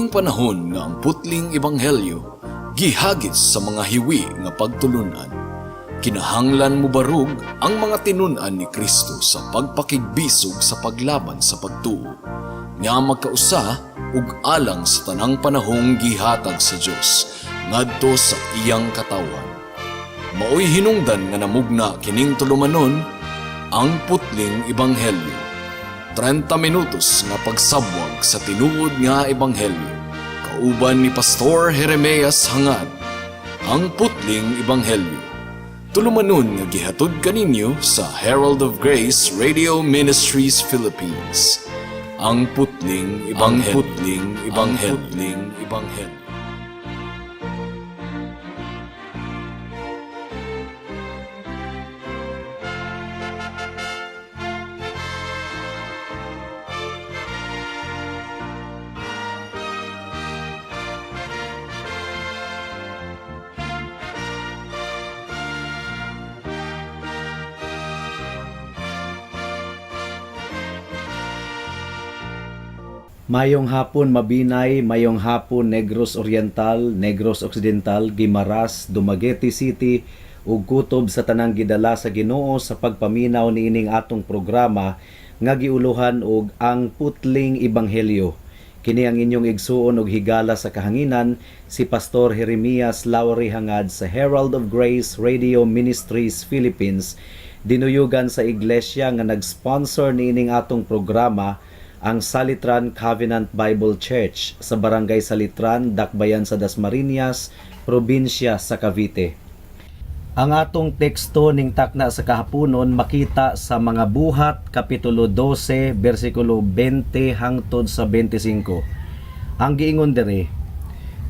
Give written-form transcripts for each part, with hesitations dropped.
Kining panahon nga ang putling ebanghelyo gihagit sa mga hiwi nga pagtulunan. Kinahanglan mobarug ang mga tinun-an ni Kristo sa pagpakigbisog sa paglaban sa pagtuo nga magkausa ug alang sa tanang panahong gihatag sa Dios ngadto sa iyang katawhan. Maoy hinungdan nga namugna kining tulumanon, Ang Putling Ebanghelyo. 30 minutos nga pagsabwag sa tinuod nga ebanghelyo. Kauban ni Pastor Jeremias Hangad. Ang Putling Ebanghelyo. Tulumanon nga gihatod kaninyo sa Herald of Grace Radio Ministries Philippines. Ang Putling Ebanghelyo. Ang Putling Ebanghelyo. Ang Putling Ebanghelyo. Mayong hapon, Mabinay, mayong hapon, Negros Oriental, Negros Occidental, Guimaras, Dumaguete City ug kutob sa tanang gidala sa Ginoo sa pagpaminaw niining atong programa nga giuluhan og Ang Putling Ebanghelyo. Kini ang inyong igsuon og higala sa kahanginan, si Pastor Jeremias Lowry Hangad sa Herald of Grace Radio Ministries Philippines, dinuyugan sa iglesia nga nag-sponsor niining atong programa, ang Salitran Covenant Bible Church sa Barangay Salitran, Dakbayan sa Dasmariñas, probinsya sa Cavite. Ang atong teksto ning takna sa kahaponon makita sa Mga Buhat kapitulo 12 bersikulo 20 hangtod sa 25. Ang giingon diri,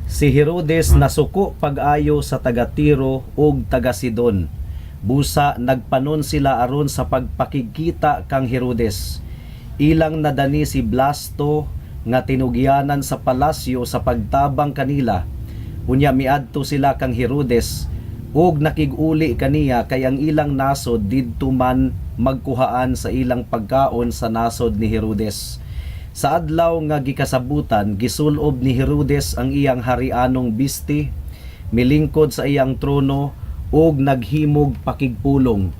si Herodes nasuko pag-ayo sa taga Tiro ug taga Sidon. Busa nagpanon sila aron sa pagpakigkita kang Herodes. Ilang nadani si Blasto nga tinugyanan sa palasyo sa pagtabang kanila. Unya miadto sila kang Herodes ug nakig-uli kaniya kay ang ilang nasod didto man magkuhaan sa ilang pagkaon sa nasod ni Herodes. Sa adlaw nga gikasabutan, gisulob ni Herodes ang iyang harianong bisti, milingkod sa iyang trono ug naghimog pakigpulong.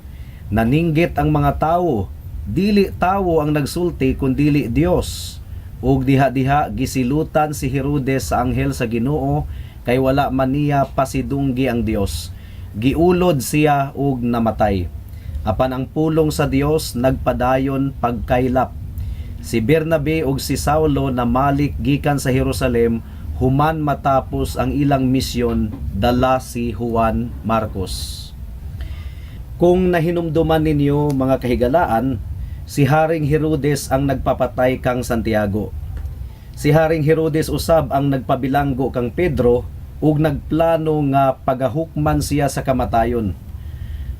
Naninggit ang mga tawo, dili tawo ang nagsulti kundili Dios. Ug diha-diha gisilutan si Herodes sa anghel sa Ginoo kay wala man niya pasidunggi ang Dios. Giulod siya ug namatay. Apan ang pulong sa Dios nagpadayon pagkaylap. Si Bernabe ug si Saulo namalik gikan sa Jerusalem human matapos ang ilang misyon dala si Juan Marcos. Kung nahinumduman ninyo, mga kahigalaan, si Haring Herodes ang nagpapatay kang Santiago. Si Haring Herodes usab ang nagpabilanggo kang Pedro ug nagplano nga pagahukman siya sa kamatayon.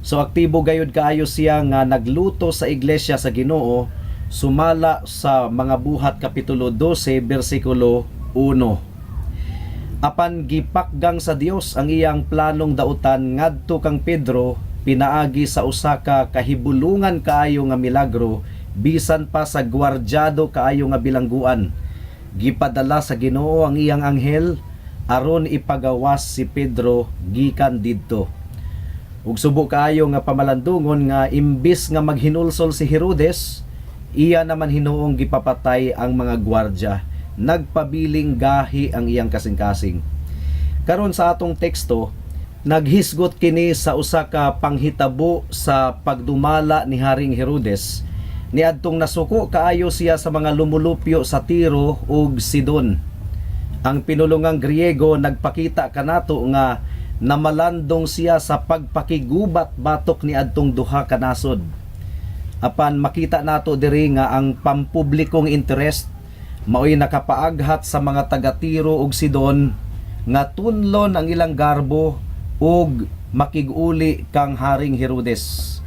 So aktibo gayud kaayo siya nga nagluto sa iglesia sa Ginoo sumala sa Mga Buhat kapitulo 12 bersikulo 1. Apan gipakgang sa Dios ang iyang planong dautan ngadto kang Pedro pinaagi sa usa ka kahibulungan kaayo nga milagro bisan pa sa gwardyado kaayo nga bilangguan. Gipadala sa Ginoo ang iyang anghel aron ipagawas si Pedro gikan didto. Ug subo kaayo nga pamalandungon nga imbis nga maghinulsol si Herodes, iya naman hinuong gipapatay ang mga gwardya. Nagpabiling gahi ang iyang kasing-kasing. Karon sa atong teksto, naghisgot kini sa usa ka panghitabo sa pagdumala ni Haring Herodes niadtong nasuko kaayo siya sa mga lumulupyo sa Tiro ug Sidon. Ang pinulungang Griego nagpakita kanato nga namalandong siya sa pagpakigubat batok ni adtong duha ka nasod. Apan makita nato diri nga ang pampublikong interest maoy nakapaaghat sa mga taga Tiro ug Sidon nga tunlon ang ilang garbo ug makig-uli kang Haring Herodes.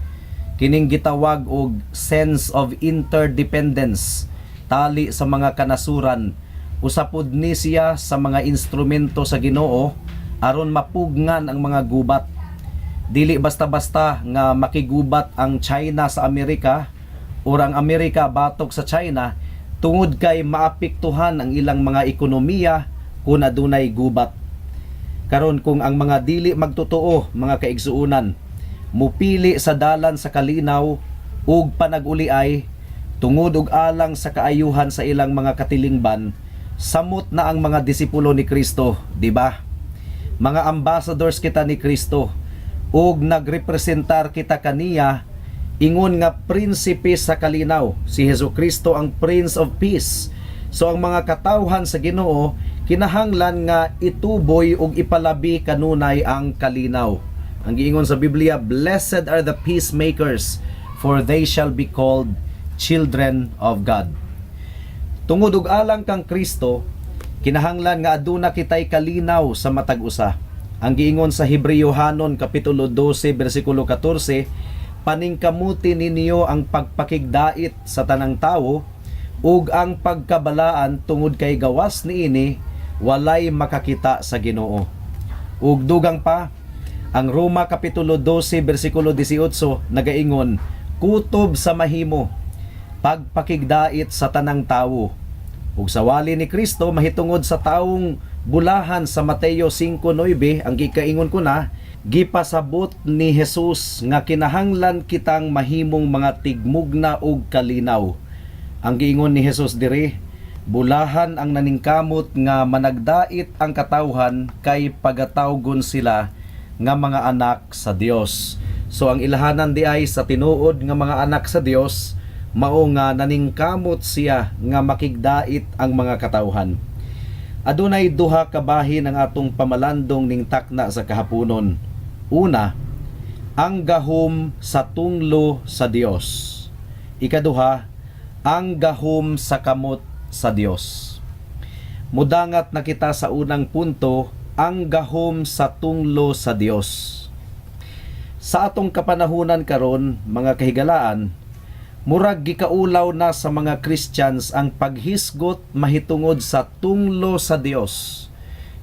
Kining gitawag og sense of interdependence tali sa mga kanasuran. Usa pud ni siya sa mga instrumento sa Ginoo aron mapugnan ang mga gubat. Dili basta-basta nga makigubat ang China sa Amerika or ang Amerika batok sa China. tungod kay maapektuhan ang ilang mga ekonomiya kung adunay gubat. Karon, kung ang mga dili magtotoo, mga kaigsuonan, mupili sa dalan sa kalinaw ug panag-uliay tungod og alang sa kaayuhan sa ilang mga katilingban, samot na ang mga disipulo ni Kristo, di ba? Mga ambassadors kita ni Kristo ug nagrepresentar kita kaniya ingon nga prinsipe sa kalinaw. Si Hesus Kristo ang Prince of Peace. So ang mga katawhan sa Ginoo, kinahanglan nga ituboy ug ipalabi kanunay ang kalinaw. Ang giingon sa Biblia, "Blessed are the peacemakers, for they shall be called children of God." Tungod og alang kang Kristo, kinahanglan nga aduna kitay kalinaw sa matag usa. Ang giingon sa Hebreohanon kapitulo 12 bersikulo 14, "Paningkamuti ninyo ang pagpakigdait sa tanang tawo ug ang pagkabalaan, tungod kay gawas niini walay makakita sa Ginoo." Ug dugang pa, ang Roma kapitulo 12 bersikulo 18 nagaingon, "Kutob sa mahimo, pagpakigdait sa tanang tawo." Ug sa wali ni Kristo mahitungod sa taong bulahan sa Mateo 5:9, ang gikaingon ko na, gipasabot ni Jesus nga kinahanglan kitang mahimong mga tigmugna og kalinaw. Ang giingon ni Jesus diri, "Bulahan ang naningkamot nga managdait ang katawhan, kay pagatawgon sila nga mga anak sa Dios." So ang ilahanan di ay sa tinuod nga mga anak sa Dios, mao nga naningkamot siya nga makigdait ang mga katawhan. Adunay duha ka bahin ang atong pamalandong ning takna sa kahaponon. Una, ang gahom sa tunglo sa Dios. Ikaduha, ang gahom sa kamot sa Dios. Mudangat na kita sa unang punto, ang gahom sa tunglo sa Dios. Sa atong kapanahunan karon, mga kahigalaan, murag gikaulaw na sa mga Christians ang paghisgot mahitungod sa tunglo sa Dios,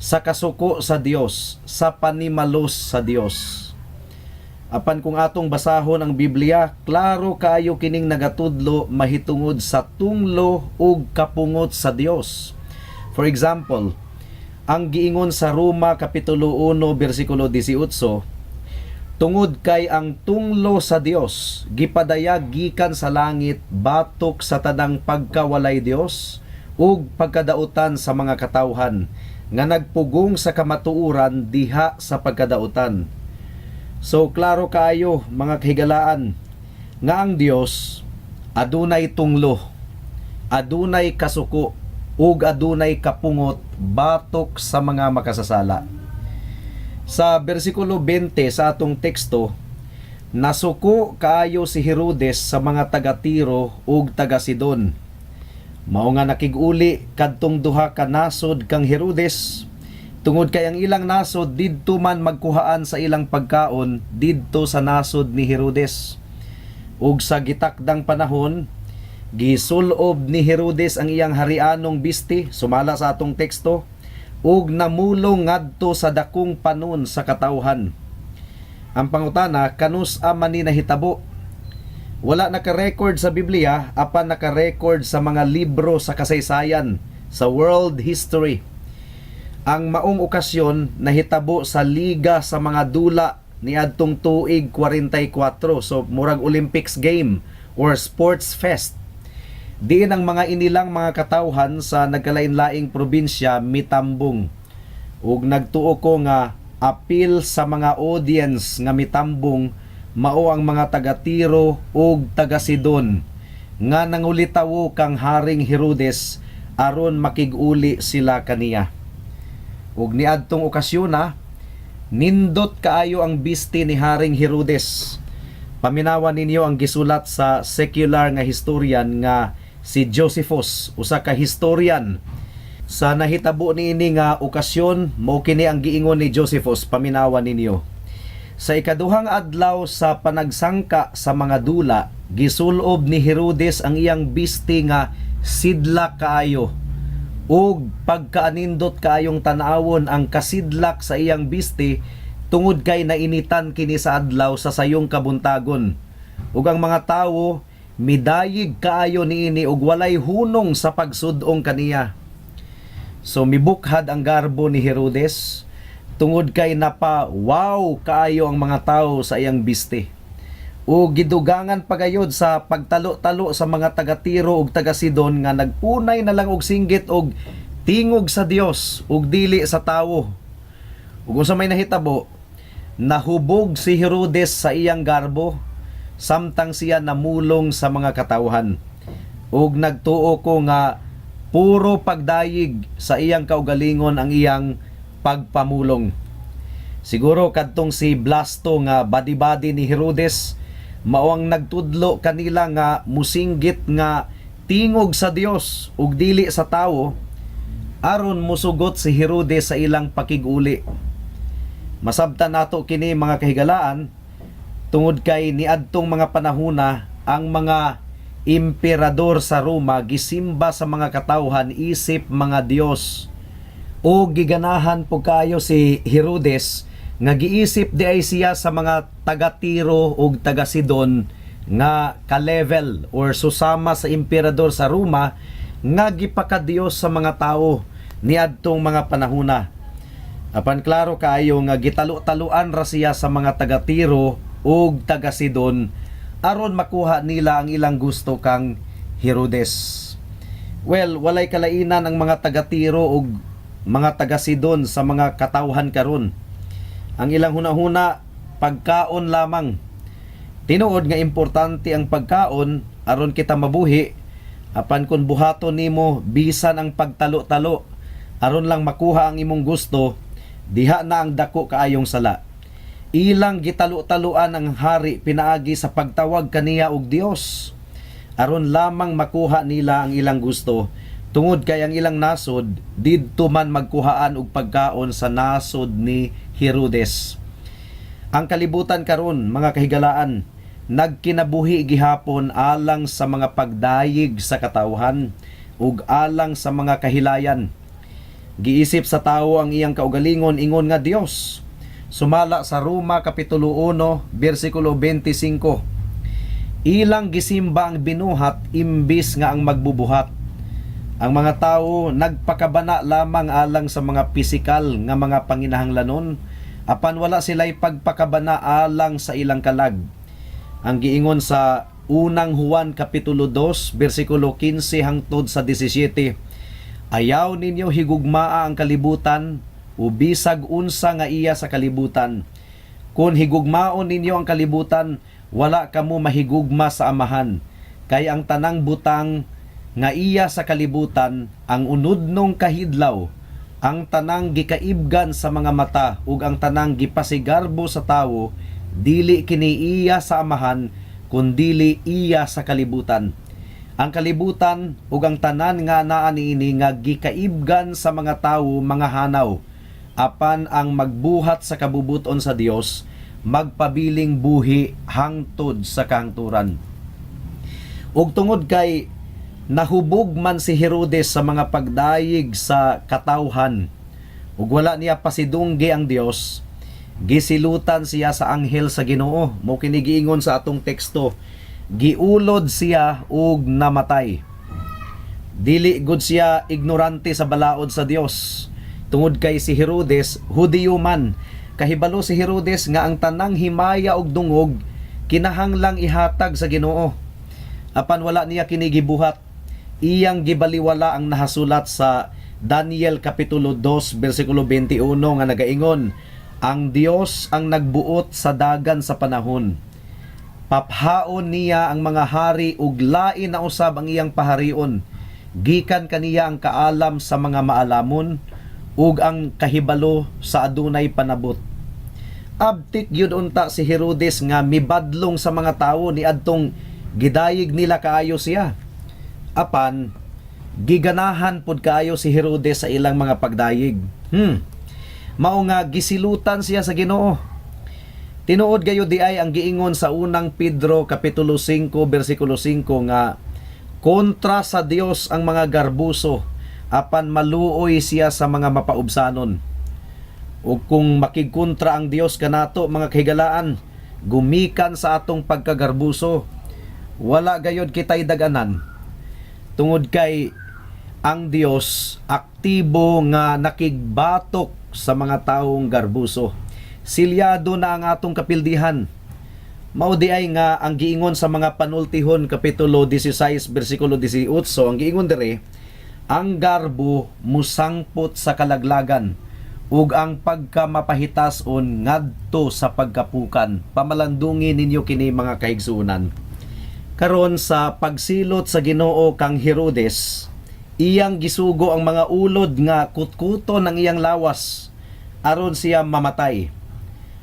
sa kasuko sa Dios, sa panimalos sa Dios. Apan kung atong basahon ang Biblia, klaro kaayo kining nagatudlo mahitungod sa tunglo ug kapungot sa Dios. For example, ang giingon sa Roma kapitulo 1 bersikulo 18, "Tungod kay ang tunglo sa Dios gipadayag gikan sa langit batok sa tanang pagkawalay Dios ug pagkadautan sa mga katawhan nga nagpugong sa kamatuoran diha sa pagkadautan." So klaro kaayo, mga kahigalaan, nga ang Dios adunay tunglo, adunay kasuko ug adunay kapungot batok sa mga makasasala. Sa bersikulo 20 sa atong teksto, nasuko kaayo si Herodes sa mga taga Tiro ug taga Sidon. Mao nga nakig-uli kadtong duha ka nasod kang Herodes tungod kay ang ilang nasod didto man magkuhaan sa ilang pagkaon didto sa nasod ni Herodes. Ug sa gitakdang panahon, gisulob ni Herodes ang iyang harianong bisti, sumala sa atong teksto, ug namulong ngadto sa dakong panon sa katawhan. Ang pangutana, kanus-a man ni nahitabo? Wala naka-record sa Biblia, apan naka-record sa mga libro sa kasaysayan, sa world history. Ang maong okasyon nahitabo sa liga sa mga dula niadtong tuig 44. So murag Olympics game or sports fest. Diin ang mga inilang mga katawhan sa nagkalain-laing probinsya mitambong. Ug nagtuo ko nga apil sa mga audience nga mitambong mao ang mga taga Tiro ug taga Sidon nga nangulitawo kang Haring Herodes aron makig-uli sila kaniya. Ug niadtong okasyon na nindot kaayo ang bisti ni Haring Herodes. Paminawan ninyo ang gisulat sa secular nga historian nga si Josephus, usa ka historian. Sa nahitabo niini nga okasyon, mao kini ang giingon ni Josephus, paminawan ninyo. "Sa ikaduhang adlaw sa panagsangka sa mga dula, gisulob ni Herodes ang iyang bisti nga sidlak kaayo. Ug pagkaanindot kaayong tan-awon ang kasidlak sa iyang bisti tungod kay nainitan kini sa adlaw sa sayong kabuntagon. Ug ang mga tawo Midayig kaayo niini ug walay hunong sa pagsud-ong kaniya. So mibukhad ang garbo ni Herodes tungod kay napa wow kaayo ang mga tawo sa iyang biste. O gidugangan pagayod sa pagtalo-talo sa mga taga-Tiro ug taga-Sidon nga nagpunay na lang og singgit og tingog sa Dios ug dili sa tawo. Ug unsa may nahitabo, nahubog si Herodes sa iyang garbo samtang siya namulong sa mga katawhan. Ug nagtuo ko nga puro pagdayig sa iyang kaugalingon ang iyang pagpamulong. Siguro kadtong si Blasto nga badi-badi ni Herodes mao ang nagtudlo kanila nga musinggit nga tingog sa Dios ug dili sa tawo aron musugot si Herodes sa ilang pakiguli. Masabtan nato kini, mga kahigalaan, tungod kay niadtong mga panahona ang mga emperador sa Roma gisimba sa mga katawhan isip mga Dios o giganahan po kayo si Herodes nga giisip di ay siya sa mga taga-Tiro ug taga-Sidon nga ka-level or susama sa emperador sa Roma nga gipakadiyos sa mga tao niadtong mga panahona. Apan klaro kaayo nga gitalo-taluan ra siya sa mga taga-Tiro ug taga-Sidon aron makuha nila ang ilang gusto kang Herodes. Well, walay kalainan ang mga taga-Tiro ug mga taga-Sidon sa mga katawhan karon. Ang ilang hunahuna, pagkaon lamang. Tinuod nga importante ang pagkaon aron kita mabuhi, apan kung buhaton nimo bisan ang pagtalo-talo aron lang makuha ang imong gusto, diha na ang dako kaayong sala. Ilang gitalo-taluan ang hari pinaagi sa pagtawag kaniya og Dios aron lamang makuha nila ang ilang gusto tungod kay ang ilang nasod didto man magkuhaan og pagkaon sa nasod ni Herodes. Ang kalibutan karon, mga kahigalaan, nagkinabuhi gihapon alang sa mga pagdayig sa katawhan ug alang sa mga kahilayan. Giisip sa tawo ang iyang kaugalingon ingon nga Dios. Sumala sa Roma kapitulo 1 bersikulo 25. Ilang gisimba ang binuhat imbis nga ang magbubuhat. Ang mga tao nagpakabana lamang alang sa mga pisikal nga mga panginahanglanon apan wala sila'y pagpakabana alang sa ilang kalag. Ang giingon sa Unang Juan kapitulo 2 bersikulo 15 hangtod sa 17. Ayaw ninyo higugmaa ang kalibutan o bisag unsa nga iya sa kalibutan. Kung higugmaon ninyo ang kalibutan, wala kamo mahigugma sa Amahan. Kay ang tanang butang nga iya sa kalibutan, ang unudnong kahidlaw, ang tanang gikaibgan sa mga mata ug ang tanang gipasigarbo sa tawo, dili kini iya sa Amahan, kundili iya sa kalibutan. Ang kalibutan ug ang tanan nga naa niini nga gikaibgan sa mga tawo mga hanaw. Apan ang magbuhat sa kabubuton sa Dios magpabiling buhi hangtod sa kahangturan. Ug tungod kay nahubog man si Herodes sa mga pagdayig sa katawhan ug wala niya pasidunggi ang Dios, gisilutan siya sa anghel sa Ginoo. Mao kini giingon sa atong teksto, giulod siya ug namatay. Dili gud siya ignorante sa balaod sa Dios. Tungod kay si Herodes Hudiyo man, kahibalo si Herodes nga ang tanang himaya ug dungog kinahanglang ihatag sa Ginoo. Apan wala niya kini gibuhat. Iyang gibaliwala ang nahasulat sa Daniel kapitulo 2 bersikulo 21 nga nagaingon, "Ang Dios ang nagbuot sa dagan sa panahon. Paphaon niya ang mga hari ug lain na usab ang iyang paharion. Gikan kaniya ang kaalam sa mga maalamon ug ang kahibalo sa adunay panabot." Abtik gyud unta si Herodes nga mibadlong sa mga tawo niadtong gidayig nila kaayo siya. Apan giganahan pud kaayo si Herodes sa ilang mga pagdayig. Mao nga gisilutan siya sa Ginoo. Tinuod gayud di ay ang giingon sa Unang Pedro kapitulo 5 bersikulo 5 nga kontra sa Dios ang mga garbuso apan maluoy siya sa mga mapaubsanon. O kung makigkontra ang Dios kanato, mga kahigalaan, gumikan sa atong pagkagarbuso. Wala gayod kitay daganan tungod kay ang Dios aktibo nga nakigbatok sa mga taong garbuso. Silyado na ang atong kapildihan. Mao di ay nga ang giingon sa mga Panultihon kapitulo 16 bersikulo 18, ang giingon dire, ang garbo musangpot sa kalaglagan ug ang pagkamapahitason ngadto sa pagkapukan. Pamalandungi ninyo kini, mga kahigsuonan. Karon, sa pagsilot sa Ginoo kang Herodes, iyang gisugo ang mga ulod nga kutkuton ang iyang lawas aron siya mamatay.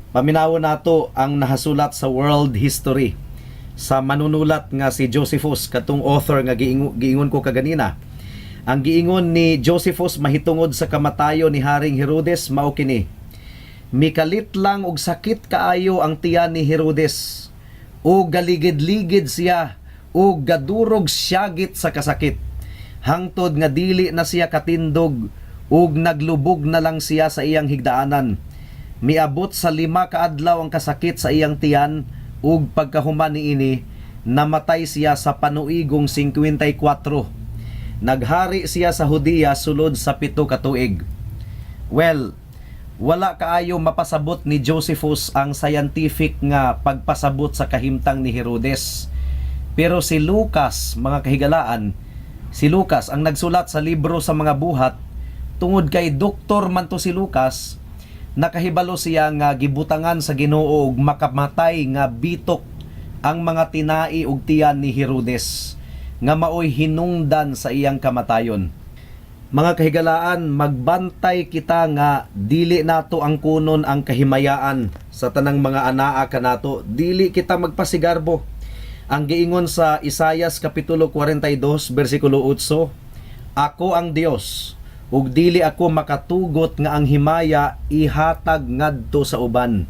Paminawon nato ang nahasulat sa world history sa manunulat nga si Josephus, katong author nga giingon ko kaganina. Ang giingon ni Josephus mahitungod sa kamatayon ni Haring Herodes mao kini: "Mikalit lang og sakit kaayo ang tiyan ni Herodes o galigid-ligid siya o gadurog siyagit sa kasakit hangtod nga dili na siya katindog ug naglubog na lang siya sa iyang higdaanan. Miabot sa 5 ka adlaw ang kasakit sa iyang tiyan ug pagkahuman niini namatay siya sa panuigong 54. Naghari siya sa Judea sulod sa 7 ka tuig." Well, wala kaayo mapasabot ni Josephus ang scientific nga pagpasabot sa kahimtang ni Herodes. Pero si Lucas, mga kahigalaan, si Lucas ang nagsulat sa libro sa mga Buhat, tungod kay doktor man to si Lucas, nakahibalo siya nga gibutangan sa Ginoo og makamatay nga bitok ang mga tinai ug tiyan ni Herodes nga maoy hinungdan sa iyang kamatayon. Mga kahigalaan, magbantay kita nga dili nato angkunon ang kahimayaan sa tanang mga anaa kanato. Dili kita magpasigarbo. Ang giingon sa Isayas kapitulo 42 bersikulo 8, "Ako ang Dios ug dili ako makatugot nga ang himaya ihatag ngadto sa uban."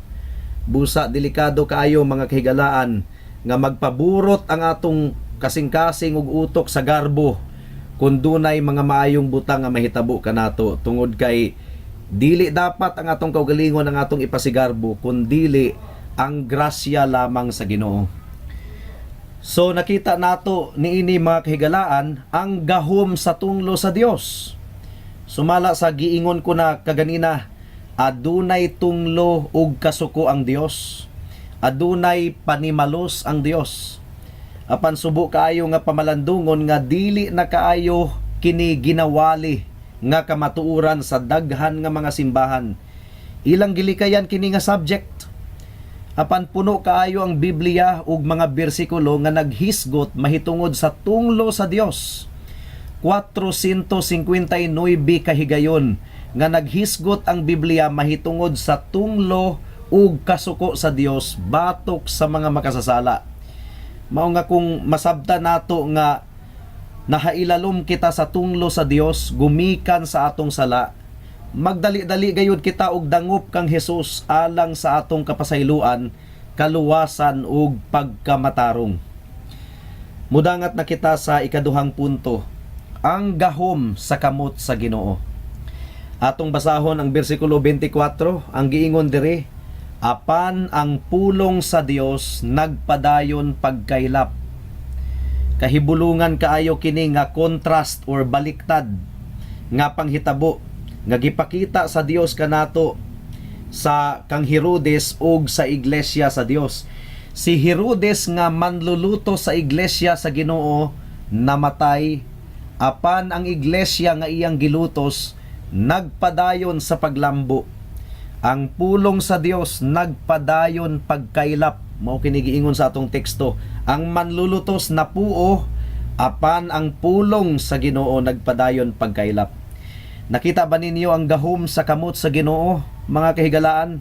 Busa delikado kaayo, mga kahigalaan, nga magpaburot ang atong kasing-kasing ug utok sa garbo kung dunay mga maayong butang nga mahitabo kanato, tungod kay dili dapat ang atong kaugalingon ang atong ipasigarbo kun dili ang grasya lamang sa Ginoo. So nakita nato niini, mga kahigalaan, ang gahom sa tunglo sa Dios. Sumala sa giingon ko na kaganina, adunay tunglo ug kasuko ang Dios. Adunay panimalos ang Dios. Apan subo kaayo nga pamalandungon nga dili na kaayo kini ginawali nga kamatuoran sa daghan nga mga simbahan. Ilang gilikayan kini nga subject. Apan puno kaayo ang Biblia ug mga bersikulo nga naghisgot mahitungod sa tunglo sa Dios. 459 kahigayon nga naghisgot ang Biblia mahitungod sa tunglo ug kasuko sa Dios batok sa mga makasasala. Mao nga kung masabta nato nga nahailalom kita sa tunglo sa Dios gumikan sa atong sala, magdali-dali gayud kita og dangop kang Hesus alang sa atong kapasayloan, kaluwasan ug pagkamatarong. Mudangat na kita sa ikaduhang punto, ang gahom sa kamot sa Ginoo. Atong basahon ang bersikulo 24, ang giingon diri, "Apan ang pulong sa Dios nagpadayon pagkaylap." Kahibulungan kaayo kini nga contrast or baliktad nga panghitabo nga gipakita sa Dios kanato sa kang Herodes ug sa iglesia sa Dios. Si Herodes nga manluluto sa iglesia sa Ginoo namatay, apan ang iglesia nga iyang gilutos nagpadayon sa paglambo. Ang pulong sa Dios nagpadayon pagkaylap. Mao kini giingon sa atong teksto. Ang manlulutos napuo, apan ang pulong sa Ginoo nagpadayon pagkaylap. Nakita ba ninyo ang gahom sa kamot sa Ginoo, mga kahigalaan?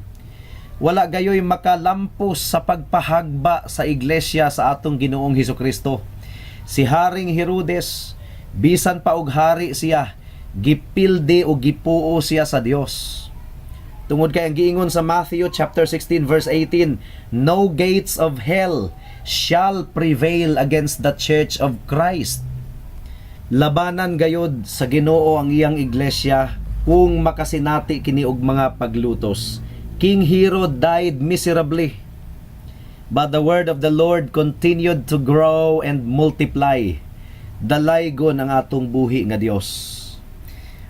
Wala gayoy makalampos sa pagpahagba sa iglesia sa atong Ginoong Hesukristo. Si Haring Herodes, bisan pa og hari siya, gipildi o gipuo siya sa Dios. Tungod kay ang giingon sa Matthew chapter 16 verse 18, "No gates of hell shall prevail against the church of Christ." Labanan gayod sa Ginoo ang iyang iglesia kung makasinati kini og mga paglutos. King Herod died miserably. But the word of the Lord continued to grow and multiply. Dalaygon ang atong buhi nga Dios.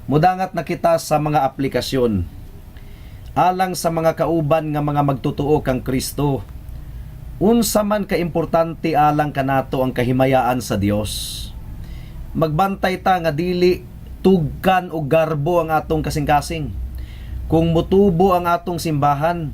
Mudangat na kita sa mga aplikasyon. Alang sa mga kauban nga mga magtotoo kang Kristo, unsa man kaimportante alang kanato ang kahimayaan sa Dios? Magbantay ta nga dili tugkan o garbo ang atong kasing-kasing. Kung mutubo ang atong simbahan,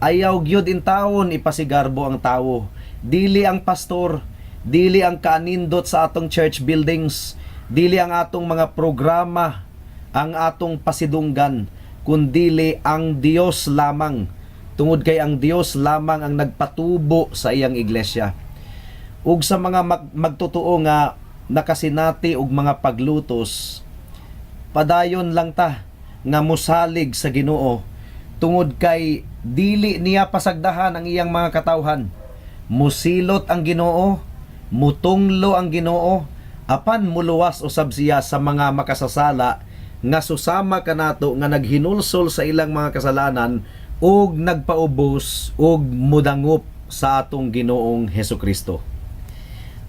ayaw gyud intawon ipasigarbo ang tawo. Dili ang pastor, dili ang kaanindot sa atong church buildings, dili ang atong mga programa, ang atong pasidunggan, kundili ang Dios lamang. Tungod kay ang Dios lamang ang nagpatubo sa iyang iglesia. Ug sa mga magtotoo nga nakasinati og mga paglutos, padayon lang ta nga musalig sa Ginoo tungod kay dili niya pasagdahan ang iyang mga katawhan. Musilot ang Ginoo, mutunglo ang Ginoo, apan muluwas usab siya sa mga makasasala nga susama kanato nga naghinulsol sa ilang mga kasalanan ug nagpaubos ug mudangop sa atong Ginoong Hesukristo.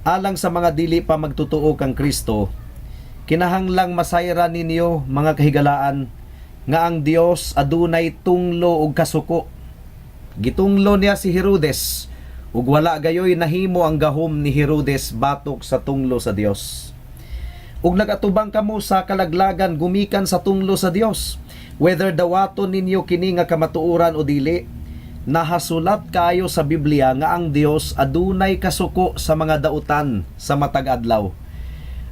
Alang sa mga dili pa magtotoo kang Kristo, kinahanglang masayran ninyo, mga kahigalaan, nga ang Dios adunay tunglo ug kasuko. Gitunglo niya si Herodes ug wala gayoy nahimo ang gahom ni Herodes batok sa tunglo sa Dios. Ug nagatubang kamo sa kalaglagan gumikan sa tunglo sa Dios. Whether dawaton ninyo kini nga kamatuoran o dili, nahasulat kayo sa Biblia nga ang Dios adunay kasuko sa mga dautan sa matag adlaw.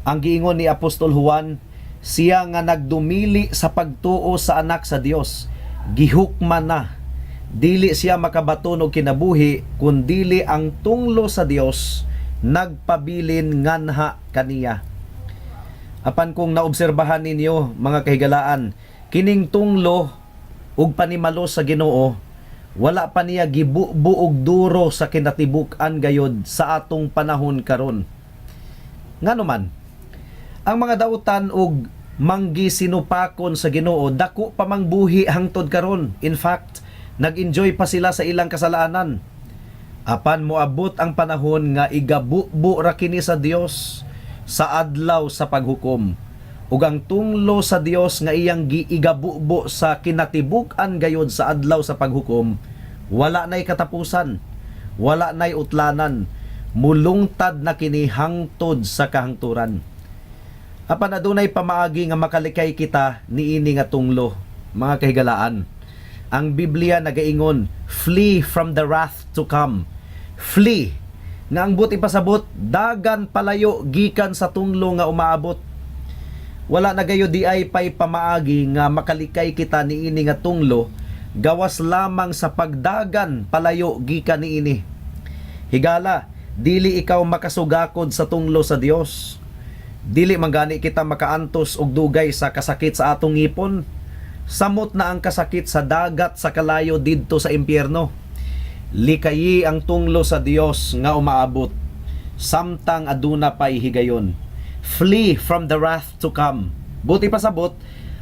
Ang giingon ni Apostol Juan, siya nga nagdumili sa pagtuo sa anak sa Dios, gihukman na. Dili siya makabaton og kinabuhi kun dili ang tunglo sa Dios nagpabilin nganha kaniya. Apan kung naobserbahan ninyo, mga kahigalaan, kining tunglo ug panimalo sa Ginoo, wala pa niya gibubo og duro sa kinatibuk-an gayod sa atong panahon karon. Ngano man? Ang mga dautan og manggi sinupakon sa Ginoo dako pa mang buhi hangtod karon. In fact, nag-enjoy pa sila sa ilang kasalanan. Apan moabot ang panahon nga igabubo ra kini sa Dios sa adlaw sa paghukom. Ug ang tunglo sa Dios nga iyang giigabubo sa kinatibuk-an gayod sa adlaw sa paghukom, wala nay katapusan, wala nay utlanan, mulungtad na kini hangtod sa kahangturan. Apan adunay pamaagi nga makalikay kita niini nga tunglo, mga kahigalaan. Ang Biblia nagaingon, "Flee from the wrath to come." Flee. Nga ang buot ipasabot, dagan palayo gikan sa tunglo nga umaabot. Wala na gayo diay pay pamaagi nga makalikay kita niini nga tunglo gawas lamang sa pagdagan palayo gikan niini. Higala, dili ikaw makasugakod sa tunglo sa Dios. Dili man gani kita makaantos og dugay sa kasakit sa atong ngipon. Samot na ang kasakit sa dagat sa kalayo didto sa impyerno. Likayi ang tunglo sa Dios nga umaabot samtang aduna pay higayon. Flee from the wrath to come. Buot ipasabot,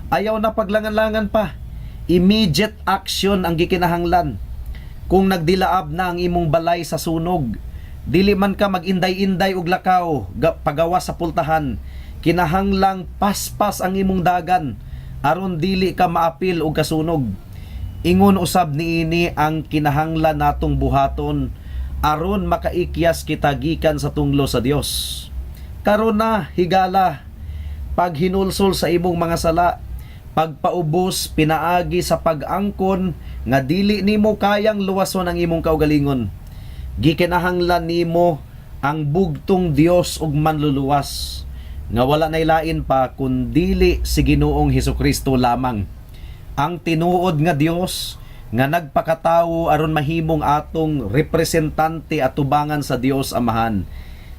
ayaw na paglangan-langan pa. Immediate action ang gikinahanglan. Kung nagdilaab na ang imong balay sa sunog, dili man ka mag-inday-inday og lakaw pagawas sa pultahan. Kinahanglang paspas ang imong dagan aron dili ka maapil og kasunog. Ingon usab niini ang kinahanglan natong buhaton aron makaikyas kita gikan sa tunglo sa Dios. Karon na, higala, paghinulsol sa imong mga sala, pagpaubos pinaagi sa pag-angkon nga dili nimo kayang luwason ang imong kaugalingon. Gikinahanglan nimo ang bugtong Dios ug manluluwas nga wala nay lain pa kun dili si Ginoong Hesukristo lamang. Ang tinuod nga Dios nga nagpakatawo aron mahimong atong representante atubangan sa Dios Amahan.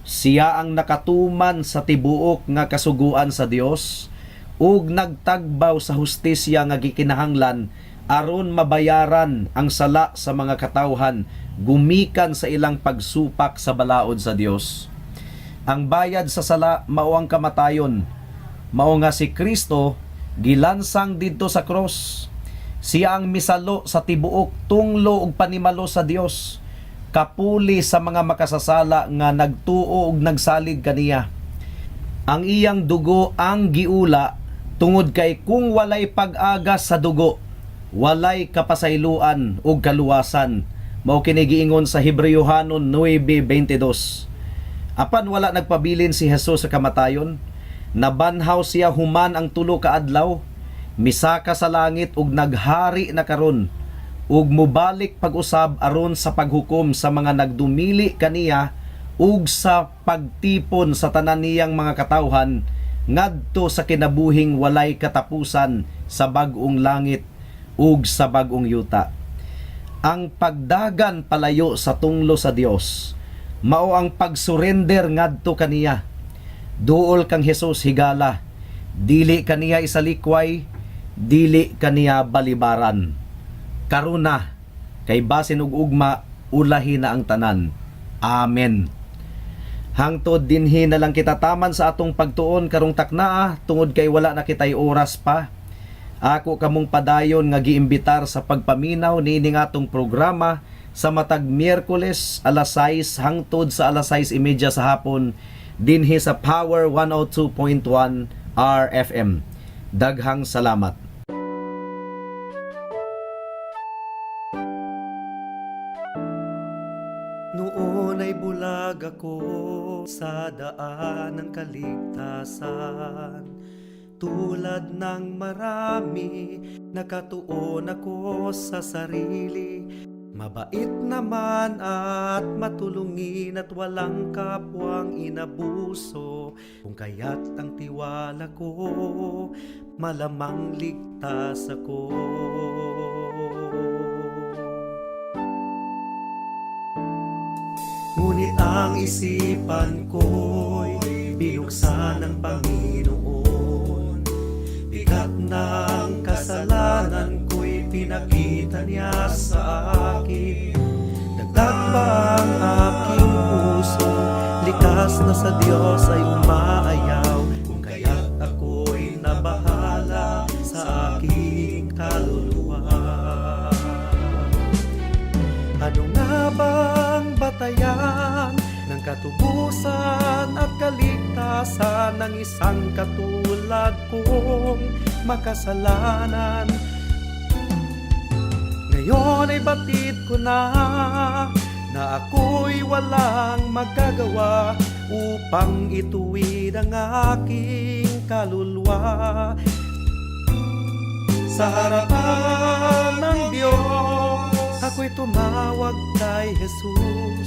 Siya ang nakatuman sa tibuok nga kasuguan sa Dios ug nagtagbaw sa hustisya nga gikinahanglan aron mabayaran ang sala sa mga katawhan gumikan sa ilang pagsupak sa balaod sa Dios. Ang bayad sa sala mao ang kamatayon. Mao nga si Kristo gilansang didto sa cross. Siya ang misalo sa tibuok tunglo ug panimalo sa Dios. Kapuli sa mga makasasala nga nagtuo ug nagsalig kaniya. Ang iyang dugo ang giula tungod kay kung walay pag-agas sa dugo, walay kapasayloan ug kaluwasan. Mao kini giingon sa Hebreohanon 9:22. Apan wala nagpabilin si Jesus sa kamatayon. Nabanhaw siya human ang 3 ka adlaw, misaka sa langit ug naghari na karon ug mobalik pag-usab aron sa paghukom sa mga nagdumili kaniya ug sa pagtipon sa tanan niyang mga katawhan ngadto sa kinabuhing walay katapusan sa bag-ong langit ug sa bag-ong yuta. Ang pagdagan palayo sa tunglo sa Dios mao ang pagsurrender ngadto kaniya. Duol kang Hesus, higala. Dili kaniya isalikway, dili kaniya balibaran. Karuna kay basin og ugma, ulahi na ang tanan. Amen. Hangtod dinhi na lang kita taman sa atong pagtuon karong taknaa tungod kay wala na kitay oras pa. Ako kamong padayon nga giimbitar sa pagpaminaw niining atong programa sa matag Miyerkules alas 6 hangtod sa alas 6:30 sa hapon dinhi sa Power 102.1 RFM. Daghang salamat. Noon ay bulag ako sa daan ng kaligtasan. Tulad ng marami, nakatuon ako sa sarili. Mabait naman at matulungin at walang kapwang inabuso. Kung kaya't ang tiwala ko, malamang ligtas ako. Ngunit ang isipan ko'y binuksan ng Panginoon. Bigat ng kasalanan ko'y pinakita niya sa akin. Dagdag pa ang aking puso, likas na sa Diyos ay umaayaw. Kung kaya't ako'y nabahala sa aking kaluluwa. Ano nga bang batayan ng katubusan at kaligtasan ng isang katulad kong makasalanan? Ngayon ay batid ko na na ako'y walang magagawa upang ituwid ang aking kaluluwa. Sa harapan ng Diyos, ako'y tumawag kay Jesus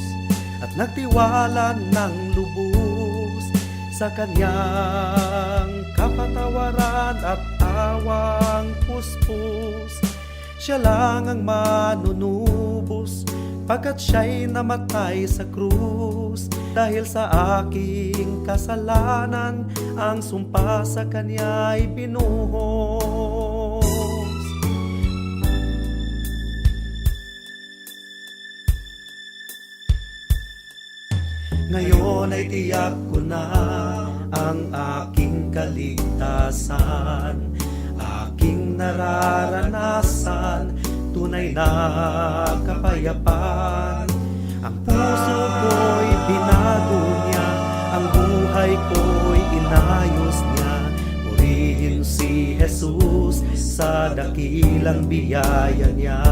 at nagtiwala ng lubos sa kanyang kapatawaran at awang puspos. Siya lang ang manunubos pagkat siya'y namatay sa krus. Dahil sa aking kasalanan, ang sumpa sa kanya'y binuhos. Ngayon ay tiyak ko na ang aking kaligtasan, aking nararanasan, tunay na kapayapaan. Ang puso ko'y binago niya, ang buhay ko'y inayos niya. Purihin si Jesus sa dakilang biyaya niya.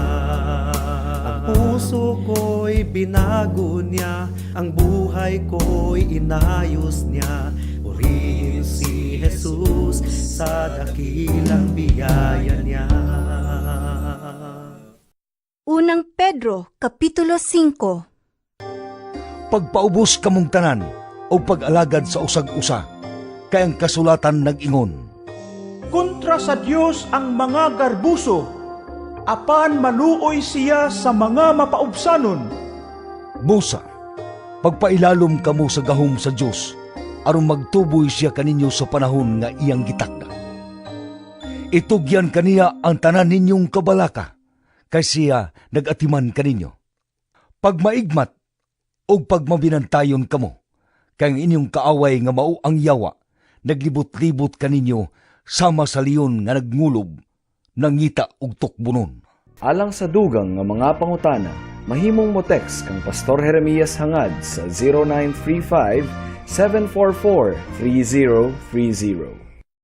Ang puso ko'y binago niya, ang buhay ko'y inayos niya. Purihin si Jesus sa dakilang biyaya niya. Unang Pedro, Kapitulo 5. Pagpaubos kamong tanan o pag-alagad sa usag-usa, kay ang kasulatan nag-ingon. Kontra sa Dios ang mga garbuso, apan maluoy siya sa mga mapaubsanon. Busa, pagpailalom kamo sa gahom sa Dios, aron magtuboy siya kaninyo sa panahon nga iyang gitakda. Itugyan kaniya ang tanan ninyong kabalaka, kay siya nagatiman kaninyo. Pagmaigmat ug pagmabinantayon kamo, kay ang inyong kaaway nga mao ang yawa, naglibot-libot kaninyo sama sa leon nga nagngulub, nangita og tukbonon. Alang sa dugang nga mga pangutana, Mahimong mo text kang Pastor Jeremias Hangad sa 0935 744 3030.